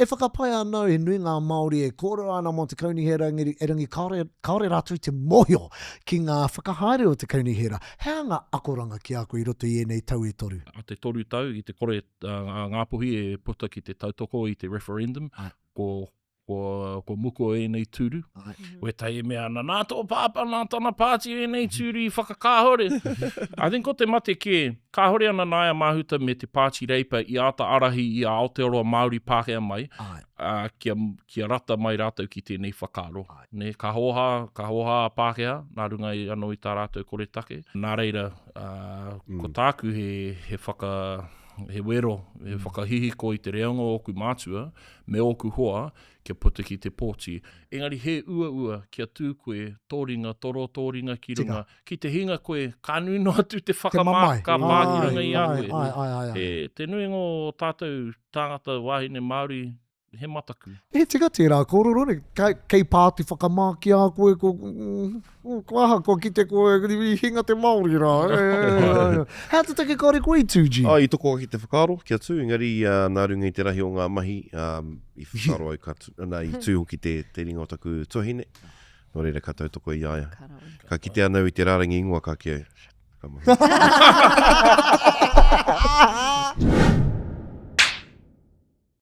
E whakapae ana au he nui ngā Māori e kōrero ana mō te kaunihera engari, erangi kāore, kāore rātou i te mōhio ki ngā whakahaere o te kaunihera. He aha ngā akoranga ki a koe i roto i ēnei tau e toru? A te toru tau i te kore a Ngāpuhi e puta ki te tautoko i te referendum, ko kua, kua mukua ēnei tūru. Ai. Mm -hmm. Wētahi e mea ana, nā tō pāpā, nā tana pāti ēnei tūru i whakakāhore. I think ko te mate kē, kāhore a Nanaia Mahuta me te pāti Reipa i āta ārahi i a Aotearoa Māori Pākehā mai, Ai. Uh, kia, kia rata mai rātou ki tēnei whakaaro. Ai. Ne, ka hōhā, ka hōhā a Pākehā, nā runga i anō i tā rātou koretake. Nā reira, uh, mm. ko tāku he, he whaka he wero, he mm. whakahihiko i te reanga o ōku mātua, me ōku hoa kia puta ki te pōti. Engari he uaua kia tū koe, tō ringa, toro tō ringa ki runga. Tika. Ki te hinga koe, ka nui noa atu te whakamā, ka pā ki runga i a koe. Ai, ai, ai, ai. He, te nuinga o tātou tāngata wāhine Māori, he mataku. He tika tērā kōrero, ne? Kei pā te whakamā ki a koe, ko, ko aha, kua kite koe, i hinga te Māori rā. He aha te take kāore koe i tū, G? Oh, i toko ake te whakaaro kia tū, engari nā runga i te rahi o ngā mahi, i whakaaro au ka tū, nā, i tū hoki te, te ringa o taku tuahine, nō reira ka tautoko i a ia. Ka rawe. Ka kite ana au i te rārangi ingoa ka kī au, ka mahi.